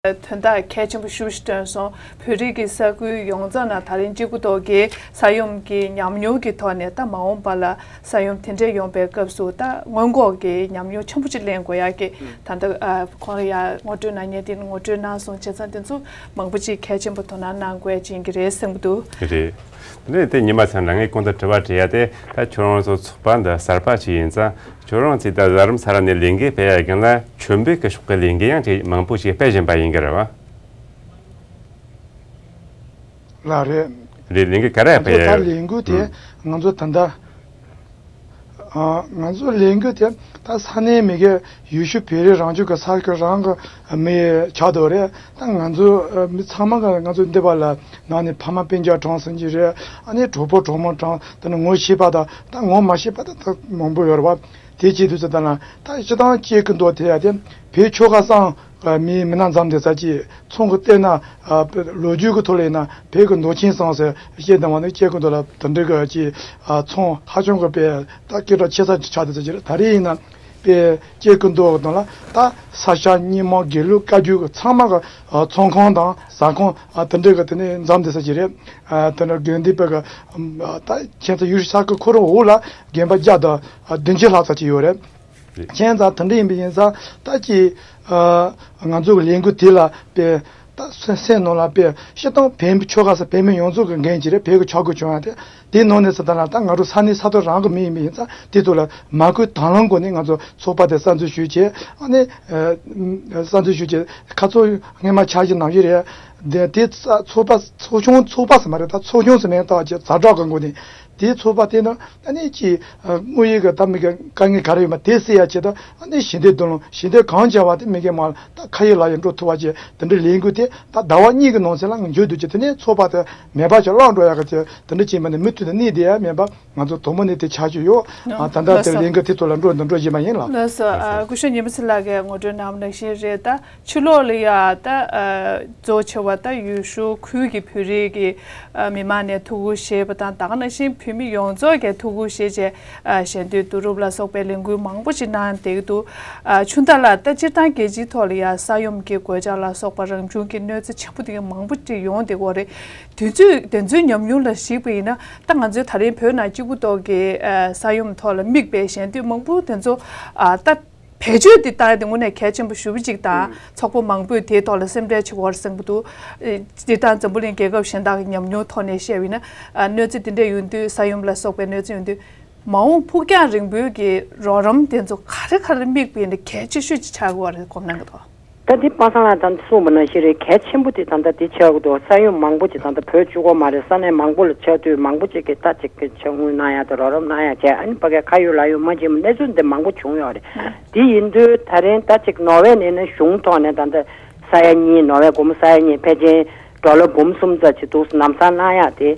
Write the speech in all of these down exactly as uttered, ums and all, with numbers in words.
དོན་དག་གལ་ཆེན་པོ་ཞེ་པོ་ཞིག་བཏོན་སོང་། བོད་རིགས་ཀྱི་ས་ཁུལ་ཡོངས་རྫོགས་ནང་ད་རིང་གཅིག་པུ་ཐོག་གི་ས་ཡོམ་གྱི་ཉམས་མྱོང་གི་ཐོག་ནས་ད་མ་འོངས་པ་ལ་ས་ཡོམ་དེ་འདྲས་ཡོང་པའི་སྐབས་སུ་ད་སྔོན་འགོག་གི་ཉམས་མྱོང་ཆེན་པོ་ཅིག་ལེན་དགོས་ཡག་གི་ད་ལྟ་ཁོང་ལ་ཡང་ངོ་སྤྲོད་གནང་མཁན་དེ་ངོ་སྤྲོད་གནང་སོང་། བྱས་ཙང་དེ་ཚོ་མང་པོ་ཅིག་གལ་ཆེན་པོ་དོ་སྣང་གནང་དགོས་ཅིག་ཡིན་གྱི་རེད་བསམ་གྱི་འདུག་རེད། དེ་ནས་དེ་ཉི་མ་ཚང་ལ་ངས་གོང་དུ་དྲི་བ་དྲི་ཡ་དེ། ད་ཁྱོད་རང་ཚོ་ཚོགས་པ་འདི་གསར་པ་ཞིག་ཡིན་ཙང་ཁྱོད་རང་ཚོས་ད་གཟའ་རིམ་ས་ར་ནས་ལས་འགུལ་སྤེལ་ཡ་སྒང་ལ་ཁྱོད་འབོད་ཀྱི་ཕྱོགས་ཀྱི་ལས་འགུལ་ཡང་དེ་མང་པོ་ཞིག་སྤེལ་བཞིན་པ་ཡིན་གྱི་རེད་བ། ལགས་རེད། རེད། ལས་འགུལ་ག་རེ་ང་ཚོ་སྤེལ་ད་ཡ། ལས་འགུལ་དེ་ང་ཚོ་ད་ལྟ་ཨ། ང་ཚོ་ལས་འགུལ་དེ་ད་ས་གནས་མི་སྒེར་ཡུལ་ཤུལ་བོད་རིགས་རང་སྐྱོང་གི་ས་ཁུལ་རང་གི་མི་ཆགས་འདུག་རེད། ད་ང་ཚོ་མི་ཚང་མ་ག་ང་ཚོ་འདི་པ་ལ་ནང་ནས་ཕ་མ་སྤུན་ཀྱག་གྲངས་སུ་གྱི་རེད། ཨ་ནི་གྲོགས་པོ་གྲོགས་མོ་གྲངས་དེ་ནི་ངོ་ཤེས་པ་དང་ད་ངོ་མ་ཤེས་པ་དང་ད་མང་པོ་ཡོད་རེད་བ། དེ་བྱེད་དུས་ཙམ་ད་ན་ད་སྤྱི་བཏང་སྐྱེ་ཀུན་ཏོ་དེ་ཡ་དེ་བོད་ཆོལ་ཁ་གསུམ་མི་མི་སྣ་འཛོམས་དེ་ས་ཀྱི་ཚོང་གི་བལྟས་ན་ལོ་རྒྱུས་ཀྱི་ཐོག་ལ་ཡིན་ན་བོད་ཀྱི་མདོ་ཆེན་གསུམ་ཟེར་བཤད་བཏང་བ་ནི་སྐྱེ་ཀུན་ཏོ་ལ་དེ་འདྲ་གི་ཅི་ཚོང་ཧ་ཅང་གི་དཔེ་ད་སྐད་གྲགས་ཆེ་ས་ཆགས་དེ་ས་ཀྱི་རེད། ད་རེས་ཡིན་ན། པའི་སྐྱེ་ཀུན་ཏོ་གི་དོན་ལ་ད་ས་ཞང་རྙིང་མ་དགེ་ལུགས་བཀའ་བརྒྱུད་ཀྱི་ཚང་མ་གི་ཚོང་ཁང་དང་ཟ་ཁང་དེ་འདྲ་གི་དེ་ནས་འཛོམས་དེ་ས་ཅིག་རེད། དེ་འདྲ་དགོན་སྡེ་པའི་གི་ད་ཁྱེད་ཚོ་ཡུལ་ས་ཁུལ་ཁོ་རང་འོག་ལ་དགོན་པ་བརྒྱ་དང་བདུན་ཅུ་ལྷག་ཙམ་ཅིག་ཡོད་རེད། ཁྱེད་ཚོ་དེ་འདྲ་ཡིན་པ་ཡིན་ཙང་ད་ཅི་ང་ཚོ་གི་ལས་འགུལ་དེ་ལ་པའི། ད་སེམས་སེམས་ནང་ལ་དཔེ་སྤྱིར་བཏང་བོད་མི་ཆོལ་ཁ་གསུམ་བོད་མི་ཡོངས་རྫོགས་ཀྱི་འགན་ཅིག་རེད། བོད་ཀྱི་ཆག་སྒོ་བྱུང་ཡ་དེ་དེའི་ནང་ནས་ཟེར་ད་ན་ད་ང་རང་ས་གནས་ས་ཐོག་རང་གི་མི་ཡིན་པ་ཡིན་ཙང་དེ་ཐོག་ལ་མ་བསྐུལ་དང་བླངས་སྒོ་ནས་ང་ཚོ་ཚོགས་པ་དེ་གསར་འཛུགས་ཞུས་བྱས། ཨ་ནི་གསར་འཛུགས་ཞུས་བྱས་ཁ་ཚོགས་སྔོན་མ་འཆར་གཞི་ནང་བཞིན་རེད། དེ་དེ་ཚོགས་པ་ཚོགས་ཆུང་ཚོགས་པ་ཟེར་མ་རེད། ད་ཚོགས་ཆུང་ཟེར་མིང་བཏགས་བྱས་ཛ་དྲག་གི་སྒོ་ནས། དེའི་ཚོགས་པ་དེ་ནི་ཨ་ནི་ཅི་དངོས་ཡོད་ཀྱི་ད་མི་གི་དཀའ་ངལ་ག་རེ་ཡོད་མ་དེ་སེལ་ཡ་ཆེད་དུ་ཨ་ནི་ཞི་བདེ་འདུ་ལོང་ཞི་བདེ་གང་བྱ་བ་དེ་མི་གི་མ་ད་ཁ་ཡི་ལག་ཡི་འགྲོ་ཐུབ་པ་བྱས། དེ་འདྲའི་ལས་འགུལ་དེ་ད་ཟླ་བ་གཉིས་ཀྱི་ནང་ཚུན་ལ་མཇུག་བསྡུ་རྒྱུ། དེ་ནས་ཚོགས་པ་དེ་མེད་པ་ཅིག་བརླག་འགྲོ་ཡ་གི་དེ་དེ་འདྲ་བྱས་མ་ནི་མུ་མཐུད་དུ་གནས་བསྡད་ཡ་མེད་པ་ང་ཚོ་དོ་མོ་ནས་དེ་ཆགས་ཀྱི་ཡོད། ཨ་ད་ལྟ་ལགས་དེ་སོ། ལས་འགུལ་དེ་ཚོ་ལ་འགྲོ་འདུག་འགྲོ་བཞིན་པ་ཡིན་ལགས། ལགས་སོ། ལགས་སོ། ཨ་སྐུ་ཞབས་ཉི་མ་ཚེ་ལགས་ཀྱིས་ངོ་སྤྲོད་གནང་བ་ནང་བཞིན་རེད། ད་ཕྱི་ལོགས་ལ་ཡ་ད་ཨ་གཙོ་ཆེ་བ་ད་ཡུལ་ཤུལ་ཁུལ་གྱི་བོད་རིགས་ཀྱི་ཨ་མི་མང་ནས་ཐུགས་ཁུར་བཞེས་པ་དང་། ད་ག་ནང་བཞིན་བོད་མི་ཡོངས་རྫོགས་ཀྱིས་ཐུགས་ཁུར་བཞེས་བྱས་ཨ་ཞལ་འདེབས་བསྡུ་རུབ་ལ་སོགས་པའི་ལས་འགུལ་མང་པོ་ཞིག་གནང་བསྡད་ཀྱི་འདུག་ཨ་ཆུང་བདག་ལགས་ད་སྤྱིར་བཏང་རྒྱལ་སྤྱིའི་ཐོག་ལ་ཡ་ས་ཡོམ་གྱི་གོད་ཆག་ལ་སོགས་པ་རང་བྱུང་གི་གནོད་འཚེ་ཆེན་པོ་དེ་ག་མང་པོ་ཅིག་ཡོང་བསྡད་ཀྱི་ཡོད་རེད། དེ་ཚོའི་དེ་ཚོའི་ཉམས་མྱོང་ལ་གཞིགས་པ་ཡིན་ན། ད་ང་ཚོའི་ད་རིང་བོད་ནང་གཅིག་པུ་ཐོག་གི་ཨ་ས་ཡོམ་ཐོག་ལ་དམིགས་པའི་ཞལ་འདེབས་མང་པོ་དེ་ཚོ་ཨ་ད་བེད་སྤྱོད་དེ་བཏང་ཡ་དེ་དངོས་གནས་གལ་ཆེན་པོ་ཞེ་པོ་ཅིག་དང་། ཚོགས་པ་མང་པོས་དེའི་ཐོག་ལ་སེམས་ཁྲལ་བྱེད་དགོས་རེད་བསམ་གྱི་འདུག་ཨེ་སྤྱིར་བཏང་འཛམ་བུ་གླིང་རྒྱལ་ཁབ་གཞན་དག་གི་ཉམས་མྱོང་ཐོག་ནས་བཤད་པ་ཡིན་ན། ཨ་གནོད་འཚེ་དེ་འདྲ་ཡོང་དུས། ས་ཡོམ་ལ་སོགས་པའི་གནོད་འཚེ་ཡོང་དུས། མ་འོངས་ཕུགས་རྒྱང་རིང་པོའི་གི་རོགས་རམ་དེ་ཚོ་ག་རེ་ག་རེ་དམིགས་པ་ཡིན་ན་གལ་ཆེ་ཤོས་ཅིག་ཆགས་ཀྱི་ཡོད་རེད་དགོངས་གནང་གི་འདུག་ད་འདི་པ་སངས་ལགས་ད་གསུངས་པ་ནང་བཞིན་རེད། གལ་ཆེན་པོ་དེ་ད་ལྟ་དེ་ཆགས་ཀྱི་འདུག་ས་ཡོམ་མང་པོ་ཅིག་ད་ལྟ་བོད་གཅིག་པོ་མ་རེད། ས་གནས་མང་པོ་ལ་ཆགས་དུས་མང་པོ་ཅིག་གིས་ད་ཅིག་གི་ཕྱག་དངུལ་གནང་ཡ་དང་རོགས་རམ་གནང་ཡ་བྱས། ཨ་ནི་ཕ་གིའི་ཁ་ཡོད་ལག་ཡོད་མ་བྱེད་མི་གནས་ཚུལ་འདི་མང་པོ་བྱུང་ཡོད་རེད། དེ་ཡིན་དུས་ད་རིང་ད་ཅིག་ནོར་ཝེ་ནས་ནི་གཞུང་ཐོག་ནས་ད་ལྟ་ས་ཡ་གཉིས། ནོར་ཝེ་སྒོར་མོ་ས་ཡ་གཉིས། ཕལ་ཆེར་ཌོ་ལར་འབུམ་གསུམ་ཙམ་ཅིག་འདུག་ལམ་སང་གནང་ཡ་དེ།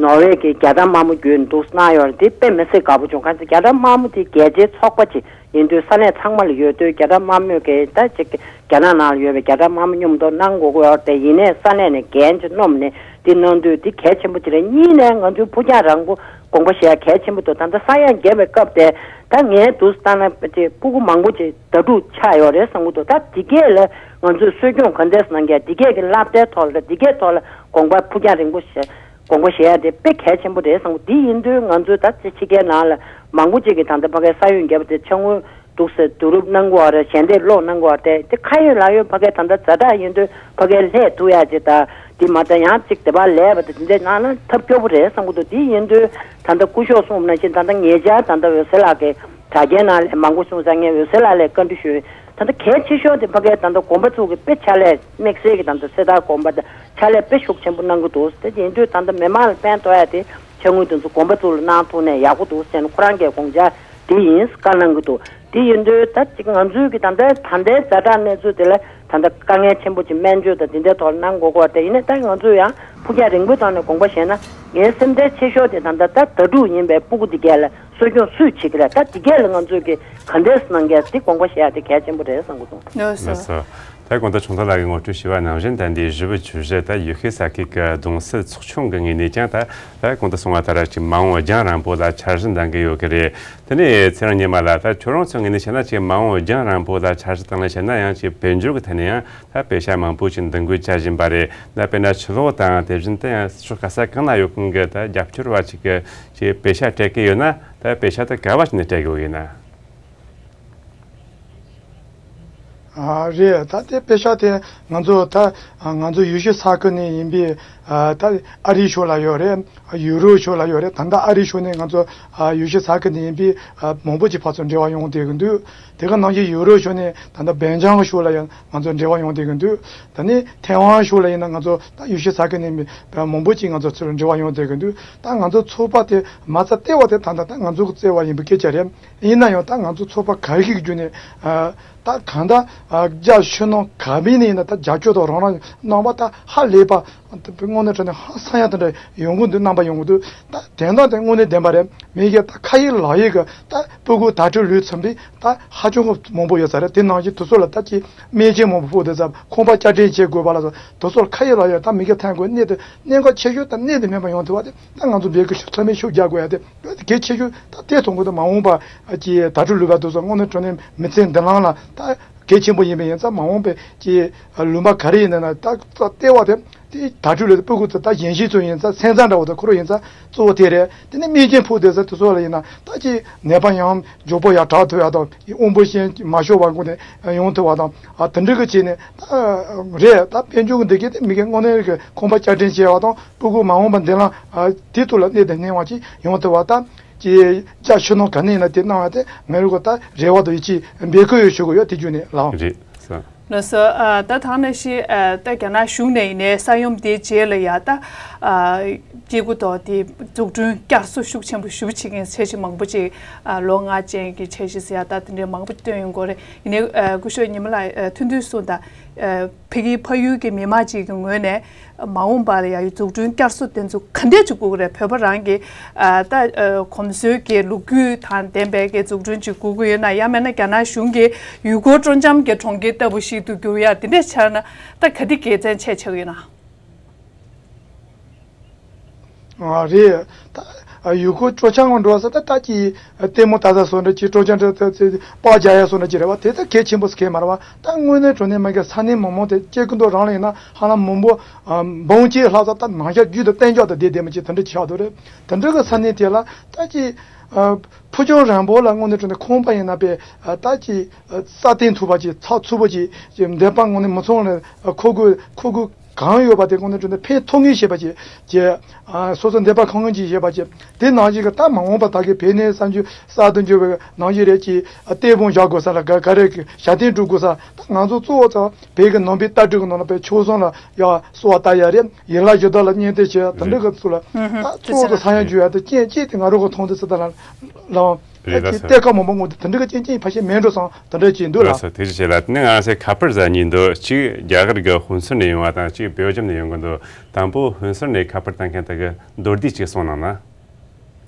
ནོར་ཝེ་གི་རྒྱ་གྲམ་དམར་མོ་བརྒྱུད་འདུག་གནང་ཡོད་རེད། དེ་དཔེ་མི་སྲིད་དགའ་པོ་བྱུང་། གང་ཟེར་རྒྱ་གྲམ་དམར་མོ་དེ་རྒྱལ་སྤྱིའི་ཚོགས་པ་ཅིག་ཡིན་དུས་ས་གནས་ཚང་མ་ལ་ཡོད་དུས། རྒྱ་གྲམ་དམར་མོ་གི་ད་ཅིག་རྒྱ་ནག་ནང་ལ་ཡོད་པའི་རྒྱ་གྲམ་དམར་མོ་མཉམ་དུ་གནང་དགོས་ཀྱི་ཡོད་རེད། དེ་ཡིན་ནའི་ས་གནས་ནས་འགན་ཅིག་བསྣམས་ནས་དེ་གནང་དུས་དེ་གལ་ཆེན་པོ་ཅིག་རེད། གཉིས་ནས་ང་ཚོའི་ཕུགས་རྒྱང་རིང་པོ་དགོངས་པ་བཞེས་ཡ་གལ་ཆེན་པོ་འདུག་ད་ལྟ་ས་ཡ་བརྒྱད་པའི་སྐབས་དེ་ད་ངས་འདུག་བཏང་ན་ཅིག་སྤུ་གུ་མང་པོ་ཅིག་ཟླ་དྲུག་ཆགས་ཡོད་རེད་བསམ་གྱི་འདུག་ད་འདི་གས་ལ་ང་ཚོས་གསོ་སྐྱོང་ག་འདྲས་གནང་གི། འདི་གས་ཀྱི་སློབ་གྲྭའི་ཐོག་ལ་འདི་གས་ཐོག་ལ་དགོངས་པ་ཕུགས་རྒྱང་རིང་པོ་བཞེས། དགོངས་པ་བཞེས་ཡ་དེ་དཔེ་གལ་ཆེན་པོ་རེད་བསམ་གི། དེ་ཡིན་དུས་ང་ཚོས་ད་ཅི་ཕྱི་རྒྱལ་ནང་ལ་མང་པོ་ཅིག་གིས་ད་ལྟ་ཕ་གའི་ས་ཡོམ་བརྒྱབ་པ་དེ་ཕྱག་དངུལ་འདུག་སེ་བསྡུ་རུབ་གནང་གི་ཡོད་རེད། ཞལ་འདེབས་སློག་གནང་གི་ཡོད་རེད། དེ་ཁ་ཡོད་ལག་ཡོད་ཕ་གའི་ད་ལྟ་ཛ་དྲག་ཡིན་དུས་ཕ་གའི་སླེབས་ཐུབ་ཡ་ཅིག་དང་། དེ་མ་ད་ཡང་ཅིག་དེ་པར་ལས་པ་དང་དེ་འདྲས་གནང་ན་ཐབས་སྐྱོ་པོ་རེད་བསམ་གི་འདུག་དེ་ཡིན་དུས་ད་ལྟ་སྐུ་ཞབས་གསུངས་པ་ནང་བཞིན་ད་ལྟ་ཉེ་ཆར་ད་ལྟ་འོད་ཟེར་ལགས་ཀྱིས་དྲ་རྒྱའི་ནང་ལ་མང་པོ་གསུངས་ཙང་ངས་འོད་ཟེར་ལགས་ལ་བཀའ་འདྲི་ཞུ། ད་ལྟ་གལ་ཆེ་ཤོས་དེ་ཕ་གའི་ད་ལྟ་དགོན་པ་ཚོ་གི་དཔེ་ཕྱག་ལས་དམིགས་བསལ་གྱི་ད་ལྟ་གསེར་ཐང་དགོན་པ་དང་ཕྱག་ལས་དཔེ་ཤུགས་ཆེན་པོ་གནང་གི་འདུག་དེ་ཡིན་དུས་ད་ལྟ་མི་མང་ལ་ཕན་ཐོགས་ཡ་དེ་ཕྱག་དངུལ་དེ་ཚོ་དགོན་པ་ཚོ་ལ་གནང་ཐུབ་ནས་ཡག་པོ་འདུག་ཟེར་ནས་ཁོ་རང་གིས་དགོངས་འཆར་དེ་ཡིན་བཀའ་གནང་གི་འདུག་དེ་ཡིན་དུས་ད་ཅིག་ང་ཚོའི་གི་ད་ལྟའི་ད་ལྟའི་ཛ་དྲག་གནས་ཚུལ་དེ་ལ་ད་ལྟ་དཀའ་ངལ་ཆེན་པོ་ཅིག་སྨན་བཅོས་དང་དེ་འདྲའི་ཐོག་ལ་གནང་དགོས་ཀྱི་ཡོད་རེད། དེ་ཡིན་ནའི་ད་ང་ཚོས་ཡང་ཕུགས་རྒྱང་རིང་པོའི་ཐོག་ནས་དགོངས་པ་བཞེས་ན། ངའི་སེམས་ཁྲལ་ཆེ་ཤོས་དེ་ད་ལྟ་ད་ཟླ་དྲུག་ཡིན་པའི་སྤུ་གུ་འདི་གས་ལ་གསོ་སྐྱོང་སུས་བྱེད་ཀྱི་རེད། ད་འདི་གས་ལ་ང་ཚོས་གི་ག་འདྲས་གནང་གས་འདི་དགོངས་པ་བཞེས་ཡ་དེ་གལ་ཆེན་པོ་རེད་བསམ་གྱི་འདུག་ལགས་སོ། ལགས་སོ། ད་གོང་དུ་ཆུང་ཐོག་ལགས་ཀྱིས་ངོ་སྤྲོད་ཞུས་པ་ནང་བཞིན། ད་འདིའི་བཞི་བཅུ་ཞེ་བཞི་ད་ཡུལ་ཤུལ་ས་ཁུལ་གྱི་གདུང་སེལ་ཚོགས་ཆུང་གི་ངོས་ནས་ཀྱང་ད་ད་གོང་དུ་གསུངས་པ་ལྟར་ཅིག་མ་འོངས་རྒྱང་རིང་པོ་ལ་འཆར་གཞི་འདིང་གི་ཡོད་ཀྱི་རེད། དེ་ནས་ཚེ་རིང་ཉི་མ་ལགས། ད་ཁྱོད་རང་ཚོའི་ངོས་ནས་བཤད་ན་ཅིག་མ་འོངས་རྒྱང་རིང་པོ་ལ་འཆར་གཞི་སྟེང་ལ་བཤད་ན་ཡང་ཅིག་དཔལ་འབྱོར་གྱི་ཐད་ནས་ཡང་ད་པེ་ཤ་མང་པོ་ཅིག་འདོན་དགོས་བྱ་བཞིན་པ་རེད། ད་དཔེར་ན་ཕྱི་ལོགས་དང་དེ་བཞིན་དུ་ཡང་ཕྱོགས་ག་ས་གང་ན་ཡོད་མཁན་གྱི་ད་རྒྱབ་སྐྱོར་བ་ཅིག་གིས་ཅིག་པེ་ཤ་སྤྲད་ཀྱི་ཡོད་ན། ད་པེ་ཤ་ད་ག་བ་ཞིག་ནས་སྤྲད་དགོས་ཡིན་ན། ཨ་རེད། ད་དེ་པེ་ཤ་དེ་ང་ཚོ་ད་ང་ཚོ་ཡུལ་ཤུལ་ས་ཁུལ་ནས་ཡིན་པའི་ཨ་ད་ཨ་རིའི་ཕྱོགས་ལ་ཡོད་རེད། ཡུ་རོབ་ཕྱོགས་ལ་ཡོད་རེད། ད་ལྟ་ཨ་རིའི་ཕྱོགས་ནས་ང་ཚོ་ཨ་ཡུལ་ཤུལ་ས་ཁུལ་ནས་ཡིན་པའི་ཨ་མང་པོ་ཅིག་ཕར་ཚུར་འབྲེལ་བ་ཡོང་བསྡད་ཀྱི་འདུག་དེ་ག་ནང་བཞིན་ཡུ་རོབ་ཕྱོགས་ནས་ད་ལྟ་སྦེལ་ཇམ་ཕྱོགས་ལ་ཡང་ང་ཚོ་འབྲེལ་བ་ཡོང་བསྡད་ཀྱི་འདུག་ད་ནི་ཐའེ་ཝན་ཕྱོགས་ལ་ཡིན་ན་ང་ཚོ་ད་ཡུལ་ཤུལ་ས་ཁུལ་ནས་ཡིན་པའི་མང་པོ་ཅིག་ང་ཚོ་ཚུར་འབྲེལ་བ་ཡོང་བསྡད་ཀྱི་འདུག་ད་ང་ཚོ་ཚོགས་པ་དེ་མ་རྩ་ལྟེ་བ་དེ་ད་ལྟ་ད་ང་ཚོ་གི་བརྩེ་བ་ཡིན་པའི་སྐད་ཆ་རེད། ཡིན་ན་ཡང་ད་ང་ཚོ་ཚོགས་པ་ག་གི་བརྒྱུད་ནས་ཨ་ད་གང་ལྟར་ཨ་རྒྱ་ཕྱི་ནང་ག་མིན་ནས་ཡིན་ན་ད་རྒྱབ་སྐྱོར་དང་རོགས་རམ་གནང་བ་ད་ཧ་ལས་པ། དངོས་གནས་དྲང་གནས་ཧ་སང་ཡ་དེ་འདྲ་ཡོང་གི་འདུག་རྣམ་པ་ཡོང་གི་འདུག་ད་དོན་དག་དེ་དངོས་གནས་བདེན་པ་རེད། མི་གིས་ད་ཁ་ཡིག་ལག་ཡིག་གི་ད་སྤུ་གུ་དྭ་ཕྲུག་ལོས་ཚིམ་པའི་ད་ཧ་ཅང་གི་མང་པོ་ཡོད་ས་རེད། དེ་ནང་བཞིན་དེ་ཚོ་ལ་ད་ཅིག་སྨན་ཆས་མང་པོ་ཕོག་དེ་ཚ་ཁང་པ་བསྐྱར་སྐྲུན་བྱེད་དགོས་པ་ལ་སོགས་དེ་ཚོ་ལ་ཁ་ཡིག་ལག་ཡིག་ད་མི་གིས་ཐོན་དགོས། གནད་དེ་གནད་འགག་ཆེ་ཤོས་ད་གནད་དེ་སྨན་པ་ཡོང་ཐུབ་པ་དེ། ད་ང་ཚོ་འབད་གི་ཤུགས་ཚང་མས་ཤུགས་རྒྱག་དགོས་ཡ་དེ་གལ་ཆེ་ཤོས་ད་དེ་མཐོང་གི་འདུག་མ་འོངས་པ་ཀྱི་དྭ་ཕྲུག་ལུས་པ་དེ་ཚོ་དངོས་གནས་དྲང་གནས་མི་ཚེ་འདི་ལམ་ལ་ད་གལ་ཆེན་པོ་ཡིན་པ་ཡིན་ཙང་། མ་འོངས་པའི་ཀྱི་ལུང་པ་ག་རེ་ཡིན་ན་ད་ལྟེ་བ་དེ་དེ་དྭ་ཕྲུག་ལུས་པའི་སྤུ་གུ་ཚོ་ད་གཞན་ཤེས་ཚོ་ཡིན་ཙང་། སེམས་ཙམ་འདྲ་བོ་དང་ཁོ་རང་ཡིན་ཙང་གཙོ་བོ་དེ་རེད། དེ་ནས་སྨན་ཆས་ཕོག་དེ་ཚོ་དེ་ཚོ་ལ་ཡིན་ན་ད་ཀྱི་ནད་པ་ཡང་མགྱོགས་པོ་ཡར་དྲག་ཐུབ་ཡ་དང་། དབང་པོ་ཤེས་མ་ཤོར་བ་སྒོ་ནས་ཡོང་ཐུབ་པ་དང་། ཨ་དེ་འདྲ་གི་བྱས་ནས་ད་རེད། ད་དཔལ་འབྱོར་གི་འདི་གས་དེ་མི་གི་དངོས་གནས་གི་ཁང་པ་བསྐྱར་སྐྲུན་བྱས་པ་དང་། སྤུ་གུ་མ་འོངས་པ་འདི་ལ་ཨ་དེ་ཐོག་ལ་གནད་དུ་སྣང་བ་ཅིག་ཡོང་ཐུབ་པ་དང་། ཀྱི་རྒྱ་ཕྱི་ནང་ག་ནས་ཡིན་ན་དེ་གནང་བ་དེ་ང་རང་གི་ད་རེ་བ་དང་ཡིད་ཆེས་འབད་སྐུལ་ཡོད་ཞུ་གི་ཡོད། དེ་བརྒྱུད་ནས་ལགས། རེད་ས། ལགས་སོ། ཨ་ད་ཐང་ནས་ཤི་ཨ་ད་རྒྱ་ནག་གཞུང་ནས་ཡིན་ནའི་ས་ཡོམ་དེའི་རྗེས་ལ་ཡ་ད་ཨ་སྐྱེ་རྒུ་དང་དེ་འཛུགས་སྐྲུན་བསྐྱར་གསོ་ཤུགས་ཆེན་པོ་ཞེ་པོ་བྱེད་མཁན་ཚད་གཞི་མང་པོ་ཅིག་ཨ་ལོ་ལྔ་ཅན་གྱི་ཚད་གཞི་ཟེར་ཡ་ད་དེ་འདྲའི་མང་པོ་བཏོན་ཡོང་གི་རེད། ཡིན་ནའི་ཨ་སྐུ་ཞབས་ཉི་མ་ལགས་ཨ་ཐུང་ཐུང་གསུངས་དང་། ཨ་ཕ་གིའི་ཕ་ཡུལ་གྱི་མི་མང་ཅིག་གི་ངོས་ནས། མ་འོངས་པ་ལ་ཡང་འཛུགས་སྐྲུན་བསྐྱར་གསོ་དེ་ཚོ་ག་འདྲས་ཅིག་དགོས་ཀྱི་རེད། བོད་པ་རང་གི་ཨ་ད་ཨ་གོམས་སྲོལ་གྱི་ལོ་རྒྱུས་དང་ལྡན་པའི་གི་འཛུགས་སྐྲུན་ཅིག་དགོས་ཀྱི་ཡོད་ན། ཡང་མིན་ན་རྒྱ་ནག་གཞུང་གི་ཡུལ་སྐོར་སྤྲོ་འཆམ་གྱི་གྲོང་ཁྱེར་ལྟ་བུ་ཞིག་ཏུ་འགྱུར་ཡ་དེ་འདྲས་ཆགས་ན་ད་ག་དེ་དགེ་མཚན་ཆེ་ཆགས་ཀྱི་ཡོད་ན། ཨ་རེད། ད་ཡུལ་སྐོར་སྤྲོ་འཆམ་འགྲོ་ས་ད་ལྟ་ཀྱི་ལྟད་མོ་ལྟ་ས་བཟོ་འདྲ་ཅིག་སྤྲོ་འཆམ་འདྲ་ད་ཚེ་པར་རྒྱག་ཡ་བཟོ་འདྲ་ཅིག་རེད་བ། དེ་ད་གལ་ཆེན་པོ་ཟེར་མཁན་མ་རེད་བ། ད་དངོས་གནས་དྲང་གནས་མ་གི་ས་གནས་མི་མང་དེ་སྐྱེ་རྒུ་མདོ་རང་ལ་ཡིན་ན་ཧ་ལམ་མི་འབོར་འབུམ་གཅིག་ལྷག་ཙམ་ད་ནང་ཤར་བརྒྱུད་དུ་གཏན་འཇགས་དུ་བསྡད་བསྡད་མི་ཅིག་དེ་འདྲ་ཆགས་འདུག་རེད། དེ་འདྲ་གི་ས་གནས་དེ་ལ་ད་ཅིག་ཕུགས་རྒྱང་རིང་པོ་ལ་དངོས་གནས་དྲང་གནས་ཁང་པ་ཡིན་ན་པས་ད་ཅིག་སྲ་བརྟན་ཐུབ་པ་ཅིག་ཚགས་ཚུད་པོ་ཅིག་ཅིག་འདས་པ་དངོས་གནས་མི་ཚང་ལ་མཁོ་དགོས་མཁོ་དགོས། གང་ཡོད་པ་དེ་དངོས་གནས་དྲང་གནས་ཕན་ཐོགས་ངེས་བྱེད་པ་བྱེད་ཀྱི། ཨ་སོ་སོ་འདས་པ་ཁང་ཁང་ཅིག་བྱེད་པ་བྱེད། དེ་ནང་བཞིན་གྱི་ད་མ་འོངས་པ་ད་གི་བོད་ནས་བསམ་རྒྱུ་གསར་དུ་འགྱུར་བའི་ནང་བཞིན་རེད་ཀྱི། ཨ་གཏེར་སྤུངས་བཞག་དགོས་ས་ལ་ག་ག་རེ་གི་ཞབས་བརྟན་སྒྲུབ་དགོས་ས། ད་ང་ཚོ་གཙོ་བོ་ཚོ་བོད་ཀྱི་ནང་པའི་ལྟ་གྲུབ་ཀྱི་ནང་ལ་བོད་ཆོས་སྲུང་ལ་ཡ་གསོལ་བ་བཏབ་ཡ་རེད། ཡན་ལག་བཞི་དག་ལ་བསྙེན་བསྡད་བྱས་དེ་འདྲ་གི་ཚུལ་ལ། ད་གཙོ་བོ་ཚོ་ས་ཡང་འགྱུར་ཡ་དེ་རྐྱེན་གཅིག་དེ་ང་རང་གི་མཐོང་ཚུལ་ཙི་ད་ལ་ལའང་། རེད་ལགས་སོ། གཏེར་ཁ་མང་པོ་ངོ་དེ་དེ་འདྲ་གི་རྐྱེན་རྐྱེན་ཕལ་ཆེར་མེད་འགྲོ་སོང་དེ་འདྲ་ཅིག་འདུག་ལགས་ལགས། སོ། དེ་ཅི་བྱས་ལ་དེ་ནས་ང་རང་ཚོས་ཁ་པར་ཟ་གཉིས་འདུག་གཅིག་རྒྱ་གར་གྱི་ཧུན་སུར་ནས་ཡོང་བ་དང་གཅིག་བེལ་ཇམ་ནས་ཡོང་གི་འདུག་དང་པོ་ཧུན་སུར་ནས་ཁ་པར་བཏང་མཁན་དེ་གི་མདོར་བསྡུས་ཅིག་གསུངས་གནང་ན།